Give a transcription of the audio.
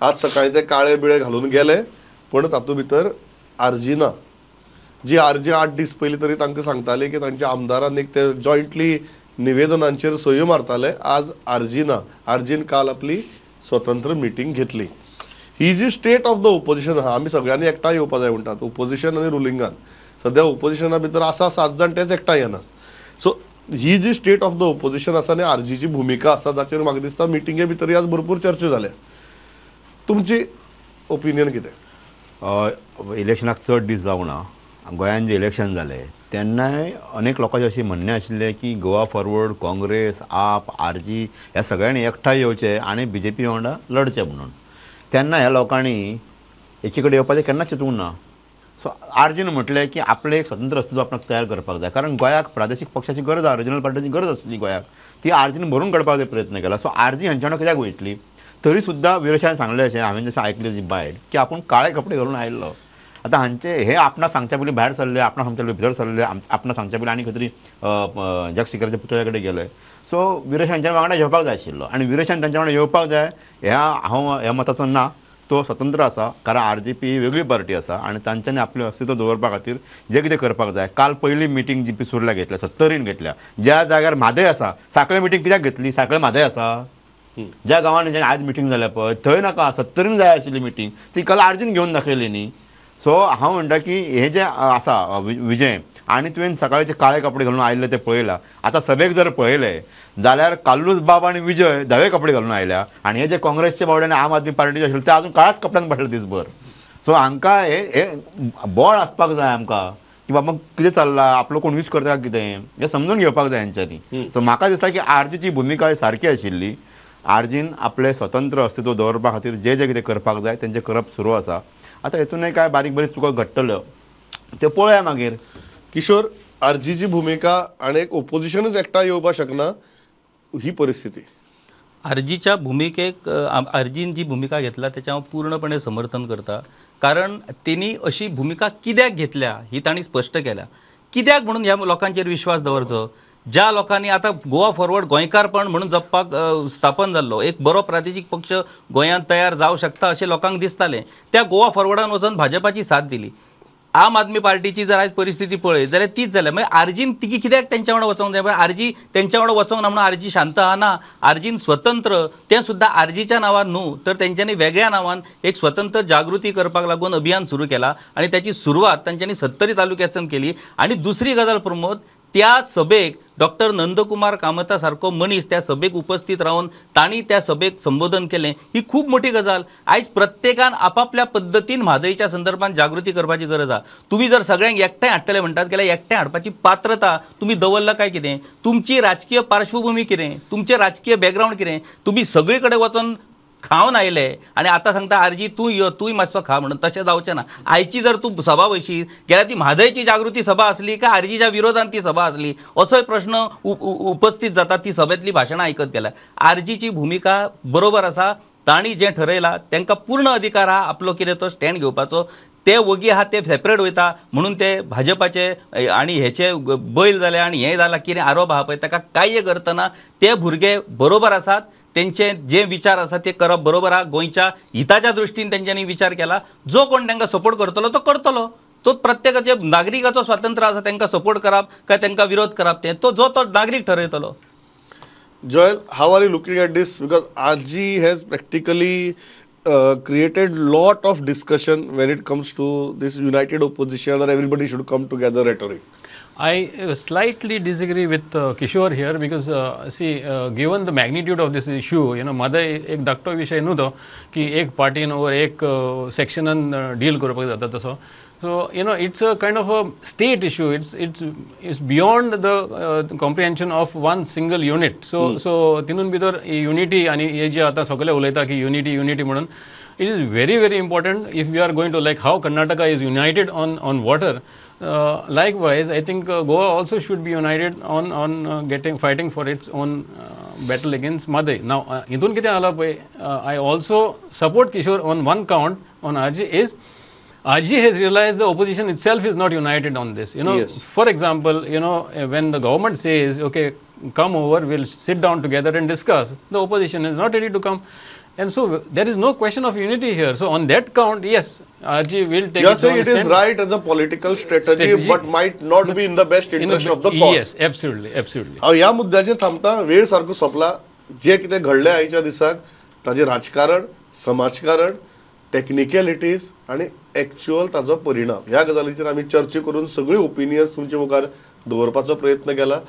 आज सकाळी ते काळे बिळे घालून गेले, पण तातूंत भितर आरजी ना. जी आरजी 8 दीस पयलीं तरी तांकां सांगताले की तांच्या आमदारांनी ते जॉयंटली निवेदनांचेर सयो मारताले, आज आरजी ना. आरजीन काल आपली स्वतंत्र मिटींग घेतली. ही जी स्टेट ऑफ the opposition आहा, आमी सगळ्यांनी एकठांय येवपा जाय म्हणटात, ओपोजिशन आनी रुलिंगान. सद्या ओपोजिशना भितर आसा 7 जाण, तेच एकठांय येनात. सो ही जी स्टेट ऑफ the opposition आसा आनी आरजीची भुमिका आसा, जाचेर म्हाका दिसता मिटिंगे भितर आज भरपूर चर्चा जाल्या. तुमची ओपिनियन कितें? इलेक्शनाक चड दीस जावंक ना. गोंयान जें इलेक्शन जालें तेन्नाय अनेक लोकांचें अशें म्हणणें आशिल्लें की गोवा फॉरवर्ड, काँग्रेस, आप, आरजी ह्या सगळ्यांनी एकठांय येवचें आनी बीजेपी वांगडा लढचें म्हणून. तेन्ना ह्या लोकांनी एकी कडेन येवपाचें केन्नाच चिंतूंक ना. सो आरजीन म्हटलें की आपलें एक स्वतंत्र अस्तित्व आपणाक तयार करपाक जाय, कारण गोंयाक प्रादेशीक पक्षाची गरज आसा, रिजनल पार्टीची गरज आसली गोंयाक, ती आरजीन भरून काडपाक प्रयत्न केला. सो आरजी हांच्या वांगडा कित्याक वयतली? तरी सुद्दां विरेशान सांगलें अशें, हांवें जशें आयकलें जी बायट की आपूण काळे कपडे घालून आयिल्लो. आतां हांचे हे आपणाक सांगच्या पयलीं भायर सरले, आपणाक सांगच्या पयलीं भितर सरले, आपणाक सांगच्या पयलीं आनी खंय तरी जगशिकराच्या पुतळ्या कडेन गेले. सो विरेश हांच्या वांगडा येवपाक जाय आशिल्लो आनी विरेशान तांच्या वांगडा येवपाक जाय ह्या हांव ह्या मताचो ना. तो स्वतंत्र आसा, कारण आरजीपी ही वेगळी पार्टी आसा आनी तांच्यांनी आपलें अस्तित्व दवरपा खातीर जें कितें करपाक जाय. काल पयली मिटींग जी पिसुर्ला घेतल्या, सत्तरीन घेतल्या, ज्या जाग्यार म्हादय आसा, साखळे मिटींग कित्याक घेतली? साखळे म्हादय आसा ज्या गांवांनी आज मिटींग जाल्या पळय थंय नाका, सत्तरीन जाय आशिल्ली मिटींग, ती काल आरजीन घेवन दाखयली न्ही. सो हांव म्हणटा की हे जे आसा विजय, आनी तुवें सकाळचे काळे कपडे घालून आयिल्ले ते पळयला. आतां सभेक जर पळयलें जाल्यार कार्लूस बाब आनी विजय धवे कपडे घालून आयल्या आनी हे जे काँग्रेसचे बावडे आनी आम आदमी पार्टीचे आशिल्ले ते आजून काळ्याच कपड्यान पडले दिसभर. सो हांकां हे बळ आसपाक जाय आमकां की बाबा कितें चल्लां, आपलो कोण यूज करता कितें हें समजून घेवपाक जाय हेंच्यांनी. सो म्हाका दिसता की आरजीची भुमिका सारकी आशिल्ली. आरजीन आपलें स्वतंत्र अस्तित्व दवरपा खातीर जे जे कितें करपाक जाय तेंचें करप सुरू आसा. आतां हेतूनय कांय बारीक बारीक चुको घडटल्यो त्यो पळोवया मागीर. किशोर, आरजीची भुमिका आनी एक ओपोजिशनूच एकठांय येवपाक शकना ही परिस्थिती. आरजीच्या भुमिकेक, आरजीन जी भुमिका घेतल्या तेचें हांव पूर्णपणे समर्थन करता, कारण तेणी अशी भुमिका कित्याक घेतल्या ही तांणी स्पश्ट केल्या. कित्याक म्हणून ह्या लोकांचेर विश्वास दवरचो ज्या लोकांनी आतां गोवा फॉरवर्ड गोंयकारपण म्हणून जपपाक स्थापन जाल्लो एक बरो प्रादेशीक पक्ष गोंयांत तयार जावं शकता अशें लोकांक दिसतालें, त्या गोवा फॉरवर्डान वचून भाजपाची साथ दिली. आम आदमी पार्टीची जर आयज परिस्थिती पळयत जाल्यार तीच जाल्या. मागीर आरजीन ती कित्याक तेंच्या वांगडा वचोंक जाय? आरजी तेंच्या वांगडा वचोंक ना म्हणून आरजी शांत आहा ना. आरजीन स्वतंत्र, तें सुद्दां आरजीच्या नांवान न्हू तर तेंच्यांनी वेगळ्या नांवान एक स्वतंत्र जागृती करपाक लागून अभियान सुरू केला आनी त्याची सुरवात तांच्यांनी सत्तरी तालुक्याच्यान केली. आनी दुसरी गजाल प्रमोद, त्या सभेक डॉक्टर नंदकुमार कामता सारको मनीस त्या सभेक उपस्थित रावन तांणी त्या सभेक संबोधन केलें, ही खूब मोठी गजाल. आयज प्रत्येकान आपापल्या पद्दतीन म्हादयच्या संदर्भात जागृती करपाची गरज आसा. तुमी जर सगळ्यांक एकठांय हाडटले म्हणटात जाल्यार एकठांय हाडपाची पात्रता तुमी दवरला काय कितें? तुमची राजकीय पार्श्वभूमी कितें? तुमचें राजकीय बॅकग्रावंड कितें? तुमी सगळे कडेन वचोन खावन आयले आनी आतां सांगता आरजी तूं यो, तूंय मातसो खा म्हणून, तशें जावचें ना. आयची जर तूं सभा वयशी गेल्यार ती म्हादयची जागृती सभा आसली काय आरजीच्या विरोधान ती सभा आसली असोय प्रश्न उपस्थित जाता ती सभेंतली भाशणां आयकत गेल्यार. आरजीची भुमिका बरोबर आसा, तांणी जें ठरयलां तांकां पूर्ण अधिकार आहा आपलो कितें तो स्टँड घेवपाचो. ते वगी आहा ते सेपरेट वयता म्हणून ते भाजपाचे आनी हेचे बैल जाले आनी हें जालां कितें आरोप आहा पळय ताका कांय करतना ते भुरगे बरोबर आसात, तेंचे जे विचार आसा ते करप बरोबर आहा. गोंयच्या हिताच्या दृश्टीन तेंच्यांनी विचार केला. जो कोण तांकां सपोर्ट करतलो तो करतलो, तो प्रत्येकाचे नागरिकाचो स्वातंत्र्य आसा तांकां सपोर्ट करप काय तांकां विरोध करप तें तो जो तो नागरीक ठरयतलो. Joel, how are you looking at this? Because RG has practically created lot of discussion when it comes to this united opposition or everybody should come together rhetoric. I slightly disagree with Kishore here because see, given the magnitude of this issue, you know, Mhadei एक धाकटो विशय न्हू तो की एक पार्टीन ओर एक सेक्शनान deal करपाक जाता तसो. So you know, it's a kind of a state issue. It's beyond the comprehension of one single unit. So so तितून भितर युनिटी आनी हे जे आतां सगळे उलयता की युनिटी युनिटी म्हणून, it is very very important if we are going to, like how Karnataka is united on water, likewise I think Goa also should be united on getting fighting for its own battle against Mhadei. Now हितून कितें जाला पळय, I also support Kishore on one count on RG is RG has realized the opposition itself is not united on this. You know, yes. For example, you know, when the government says, okay, come over, we'll sit down together and discuss, the opposition is not ready to come. And so there is no question of unity here. So on that count, yes, RG will take You are saying it is right as a political strategy, but might not be in the best interest of the cause. Yes, absolutely, absolutely. हांव ह्या मुद्द्याचेर थांबता. वेळ सारको सोंपला. जे कितें घडलें आयच्या दिसाक ताजें राजकारण, समाजकारण, टॅक्निकलिटीज आनी एक्च्युअल ताजो परिणाम ह्या गजालीचेर आमी चर्चा करून सगळी ओपिनियन्स तुमचे मुखार दवरपाचो प्रयत्न केला.